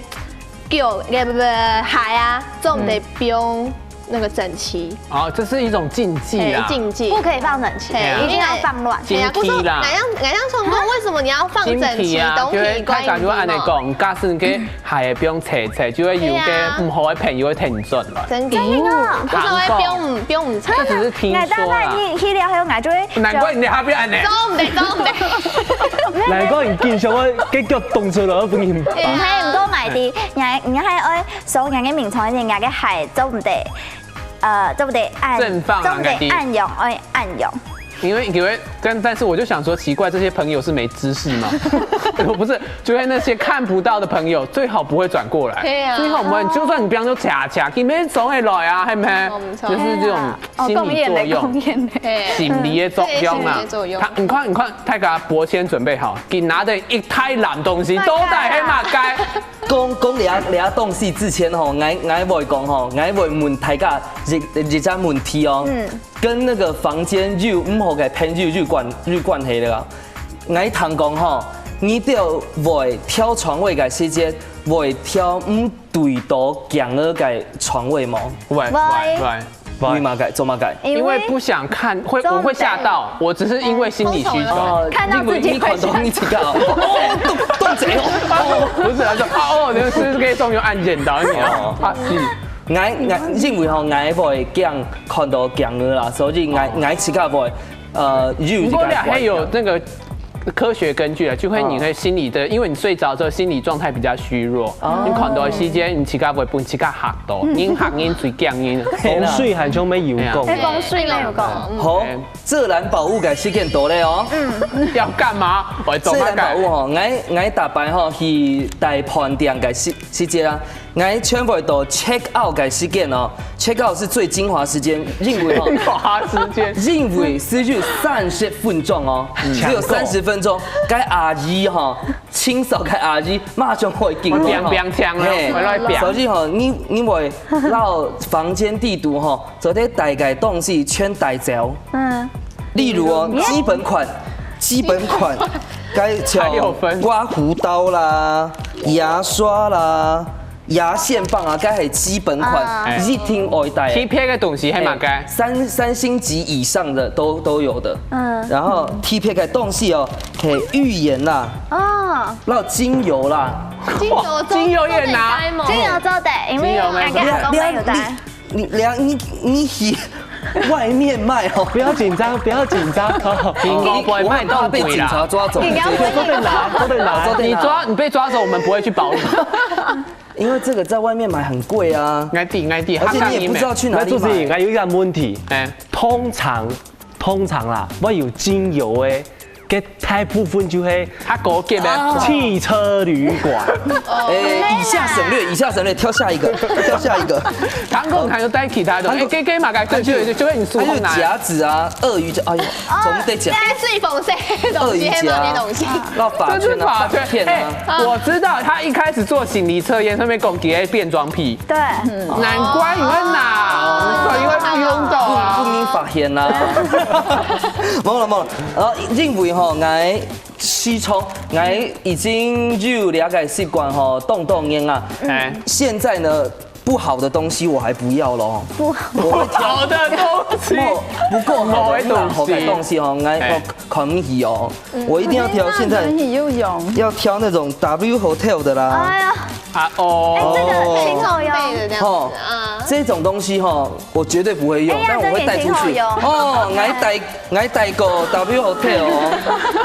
腳，个不不鞋啊，做毋得放那個整齊，哦，這是一種禁忌嘿啦，。禁忌。不可以放整齊，嘿啊一定要放亂。哎呀，禁忌啦我說，哎呀，哎呀，想說為什麼你要放整齊東西？禁忌啊，就係大家就會恁樣講，假使你个鞋會放齊齊，就會有个毋好个朋友會跈你轉來。真的，真的哦為什麼會放毋放毋齊？這只是聽說啦。那大家一去了後，我就會難怪你那邊恁樣。做毋得，做毋得。難怪你經常會个腳動出來，不然。毋係，毋過買的，你還你還愛搜人家名稱，人家个鞋做毋得，呃，做毋得按，正放啊做毋得按用，愛按用。因為因為但但是我就想說，奇怪，這些朋友是沒知識嗎？不是，就會那些看不到的朋友，最好不會轉過來。對啊最好我們就算你平常就恰恰，你沒走下來啊，係不係？哦，沒錯。就是這種哦，心理作用講。的，講的。嘿，心理的作用啊對，心理的作用。他，你看，你看，大家保險準備好，佢拿著一大籃東西，到底係麼个？講講這這東西之前吼，𠊎𠊎會講吼，𠊎會問大家一一隻問題哦，跟那個房間有毋好个朋友有關有關係个啊。𠊎聽講吼，你兜會調床位个時節，會調毋對到驚个个床位無？喂喂喂喂，為麼个？做麼个？因為不想看，會我會嚇到，我只是因為心理需求。哦，看到自己你你看到你自家哦，哦，動動嘴哦。不是，他說哦，哦，你們是不是可以送用按鍵到你啊？啊，是。𠊎𠊎因為吼，𠊎會驚看到驚个啦，所以𠊎𠊎自家會呃有一個不過咧，還有觀念。那個科學根據啊，就會你會心理的，因為你睡着之後心理狀態比較虛弱，你看到的時間，你自家會分自家嚇到，你嚇人最驚人。風水還像沒有講哎，風水沒有講。好，自然寶物个時間到了哦。要幹嘛？我做自麼个？然寶物吼，𠊎𠊎逐擺吼去大飯店个時時節啊，𠊎全部都check out个時間哦，check out是最精華時間，因為吼。花時間。因為只有三十分鐘哦，只有三十分鐘，該阿姨哈，清掃該阿姨馬上會經過哈。我砰砰鏘啊嘿我來砰所以哈，你你會到房間地圖哈，做得帶个東西全帶走。嗯，例如哦，基本款，基本款，該還有分像刮鬍刀啦、牙刷啦、牙線棒啊，該係基本款，啊一定愛帶。特別个東西係麼个？三三星級以上的都都有的。嗯然後特別个東西哦，可以預言啦，哦，然後精油啦，精油做精油也拿做得帶嗎？精油做得，因為精油沒那個阿公也有帶。你你你你你外面卖哦，不要紧张，不要紧张。哦，蘋果不会卖到贵啦。我很怕被警察抓走。你不要这个，做得拿，做得拿。做得拿。你抓，你被抓走，我们不会去保你。因为这个在外面买很贵啊。 𠊎知，𠊎知，而且你也不知道去哪里买。客家人呢。 那就是，我有一个问题，哎，通常，通常啦，我有精油的，个大部分就係他狗给的。汽车旅馆。哎，以下省略，以下省略，挑下一个，挑下一个。糖果还有带其他的，哎，给给马改正确就会你输还有后拿。夹子啊，鳄鱼夹，哎呦，怎么得讲？该水风扇的东西，鳄鱼夹黑毛的东西。啊，绕发圈啊，发这是法圈。片啊。哎，我知道他一开始做心理测验，上面讲给的变装癖，对，难怪你会拿，所以会不用到不啊。不明发现啦。没了没了，然后因为吼，𠊎西冲，𠊎已经有了解习惯吼，动动烟啊。哎，现在呢，不好的东西我还不要咯。不我会挑，好的东西。不不够好的，好的东西。好的东西哦，来哎我考你哦，我一定要挑现在很有用。要挑那种 W Hotel 的啦。哎呀，啊哦，这个挺好用。对的这样哦子啊。这种东西哈，我绝对不会用，哎呀但我会带出去。这个也挺好用哦，来带来带过 W Hotel 哦，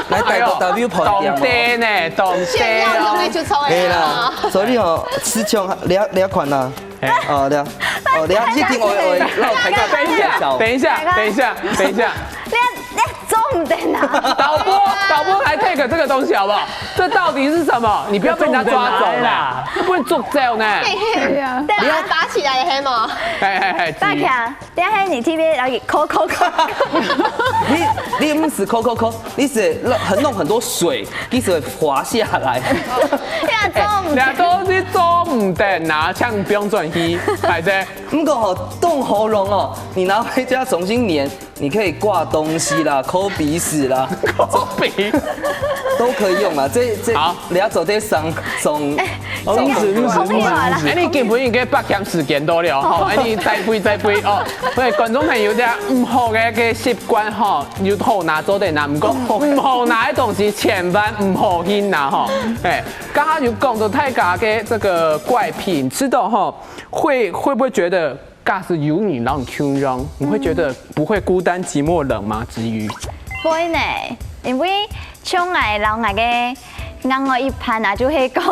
来带过 W 懂跑店哦。得呢，懂炫耀用得。的就抽可以了啦。，所以哦，西冲，你你款啦，哎哦，你哦，你一定我我让我抬价等一下，等一下，等一下，等一下。你你做唔得啊！导播，导播来 take 这个东西好不好？这到底是什么？你不要被人家抓走啦，这不能捉走呢。对呀，对啊，拔起来的黑毛。哎哎哎，大强，等下你 T V 来给扣扣扣。你你不是扣扣扣，你是很弄很多水，你是会滑下来。你做唔两东西做唔得拿，像标准一，还在。不过吼，冻喉咙哦，你拿回家重新粘，你可以挂东西啦，抠鼻屎啦，科比。都可以用啦。这这好你要走这上上，哦，不是不是不是不是。哎，你根本应该八强时间到了吼，哎，你再会再会哦。喂，观众朋友，这样唔好的个习惯吼，有好拿做得拿，唔过唔好拿的东西千万唔好去拿吼。哎，刚刚有讲到大家的这个怪癖，知道吼，会会不会觉得假使有人让你穷用，你会觉得不会孤单寂寞冷吗？子瑜，会呢，因为像𠊎老外个另外一半啊，就会讲，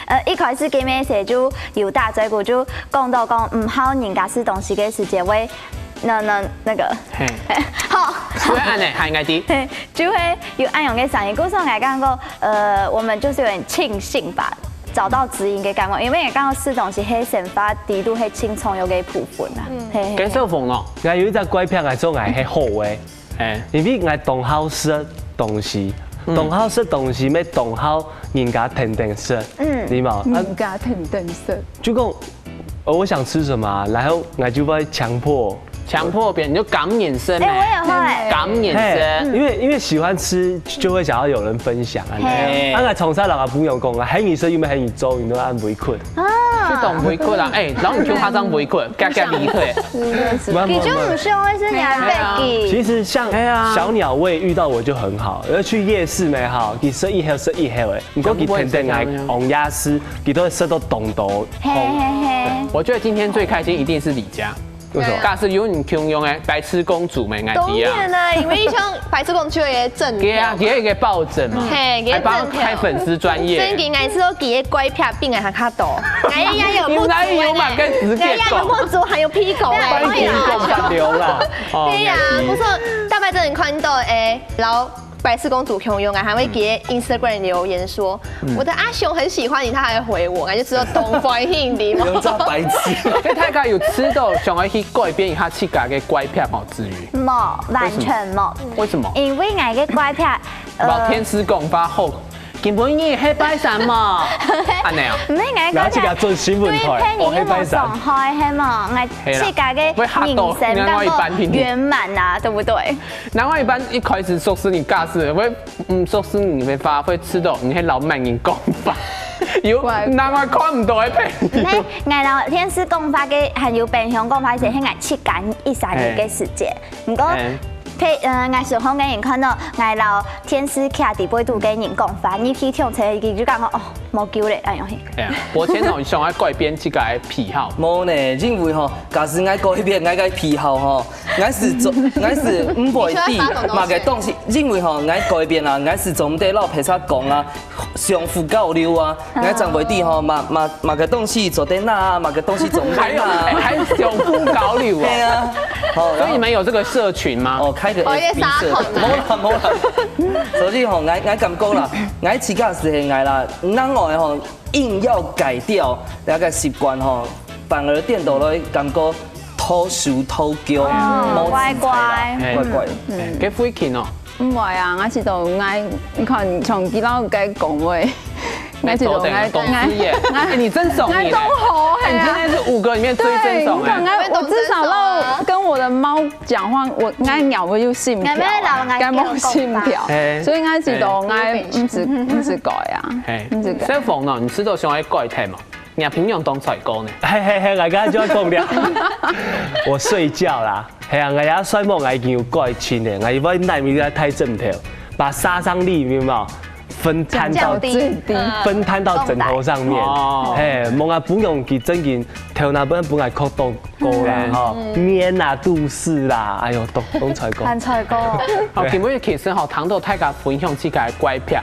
呃，一开始见面时就有打嘴鼓，就讲到讲，嗯，好，人家吃东西个时间会，那那那个，嘿，好，不会按呢，还应该的。嘿，就会有恁样个声音。故所来讲过，呃，我们就是有点庆幸吧，找到知音个感觉，因为刚刚吃东西，黑生发底肚黑青葱有个部分啊，嘿嘿跟受风哦，我有一只怪癖，我做我係好个，哎，因为我当好食东西，嗯当好食东西，乜当好人家天天食，嗯你嘛，啊，人家天天食。就讲，哦，我想吃什么啊，然后我就会强迫。强迫别人，你就感染生哎，我哎，也会。感染嘿，生。因为因为喜欢吃，就会想要有人分享啊。嘿啊，我从小老阿婆有讲啊，喊你食又没喊你做，你都按不困。这种委屈啦，哎，然后你就他这样委屈，嘎嘎委屈。你就不是会是你的 Becky。其实像哎呀小鸟胃遇到我就很好，要去夜市没好，你食一口食一口哎，你过去天天来往夜市，你都会食到冻冻。嘿嘿嘿，我觉得今天最开心一定是李佳。为什么？假使有你共样的白痴公主没？哎，当你啊，然啦，因为像白痴公主也正给啊，给一个抱枕嘛，嘿，给还帮正开粉丝专业。最近还是都给乖撇病还较多，哎呀有你不足哪里有嘛跟直接哎呀有不足还有屁股嘞，白痴公主流啦。哦对呀，不错，大白真的看到哎，然后白痴公主共样啊，还会给 Instagram 留言说，我的阿雄很喜欢你，他还回我，感觉只有东方印尼嘛。有这白痴。所以大家有知道想要去改变一下自家个乖撇哦，子瑜。无，完全无。为什么？因为我个乖撇，老天使讲法好，根本你黑白衫嘛，按呢啊。毋係我个乖撇，然后自家做新闻台，对别人有无伤害，系嘛？我自家个人生当个圆满啊，对不对？另外一半一开始熟识你假使会，嗯，熟识你会发会知道你係老慢人讲法，有另外看唔到个朋友。那我老天使讲法个，还有平常讲法是，係我自家一三年个时间，不过。譬，呃，𠊎身項个人看到𠊎摎電視劇裡背肚个人講話，你去聽起來佢就感覺哦，無救咧，恁樣去。哎呀，伯謙哦，你想要改變自家个癖好？無呢，因為吼，假使𠊎改變𠊎个癖好吼，𠊎係做，𠊎係毋會知麼个東西，因為吼，𠊎改變啊，𠊎係做毋得摎別儕講啊，相互交流啊，𠊎正會知吼，麼麼麼个東西做得拿啊，麼个東西做毋得拿啊。還有，還相互交流哦。對啊，好，所以你們有這個社群嗎？哦，開個哦，FB社團。也是啊，好難。無啦，無啦。所以吼，𠊎，𠊎感覺啦，𠊎自家係𠊎啦，另外吼，硬要改掉那個習慣吼，反而顛倒來感覺偷手偷腳，哦，無自在啦，乖乖。乖乖。哎，該慧琴哦。毋會啊，𠊎知道𠊎，你看，像佢老師講話，𠊎知道𠊎，多得呢，懂事耶。哎，你真懂你呢。𠊎當好，哎，你真的是五個裡面最正宗哎。對，你看，𠊎，我至少要跟我的貓講話，我，𠊎鳥會有心跳啊，𠊎會老，𠊎狗狗吧。該無心跳，哎。所以𠊎知道𠊎毋係，毋係該啊，哎。毋係該。小鳳呢，你知道想要改態嗎？ 你朋友當帥哥呢？嘿嘿嘿，𠊎剛才就要講了。我睡覺啦，嘿啊，𠊎也睡目，𠊎已經有改進了，𠊎會拿一個大枕頭，把殺傷力有沒有分攤到，降低。分攤到枕頭上面。哦。嘿，莫啊，朋友佢正經頭那邊本來哭到高啦，嗯。吼，面啊、肚屎啦，哎喲，都，都帥哥。還帥哥。好，今日其實吼，聽到大家分享自家个怪癖，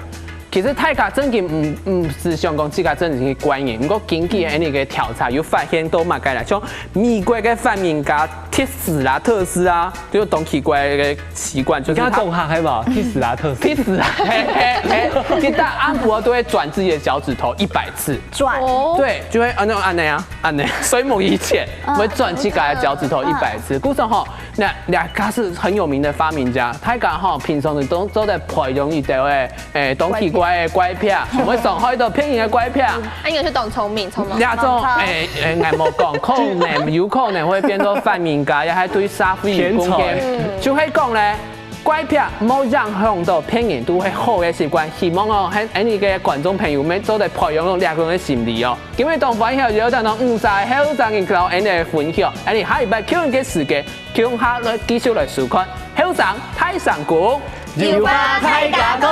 其實大家正經毋，毋係想講自家正經去怪人，毋過根據恁呢个調查，有發現到麼个啦，像美國个發明家特斯拉，特斯拉，就有當奇怪个習慣，就是他，你跟他講下，係無？特斯拉，特斯拉。特斯拉，嘿，嘿，嘿，佢逐暗晡都會轉自己的腳趾頭一百次。轉。哦。對，就會，啊，那種恁呢啊，恁呢，睡目以前，嗯。會轉自家的腳趾頭一百次。嗯。故所吼，那，那他是很有名的發明家，大家吼，平常時都，都在培養一兜个 欸，當奇怪个怪癖，會傷害到別人个怪癖。啊，你就當聰明，聰明。這種，欸，欸，𠊎無講，可能，有可能會變做發明家，也還對社會有貢獻。天才。就係講咧，怪癖莫影響到別人，都係好个習慣。希望哦，恁，恁呢个觀眾朋友們做得培養這種个心理哦。今日當歡喜有等到五儕後生人摎恁呢分享，恁呢下禮拜共樣个時間， 共下來繼續來收看後生大聲公，有話大家講。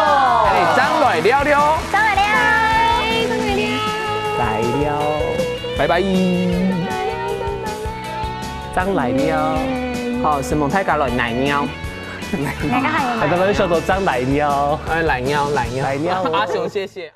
欸，正來尞尞。正來尞。來尞。拜拜。正來尞。好，承蒙大家來尞。大家還有來尞。大家來尞。欸，來尞，來尞。來尞。阿雄，謝謝。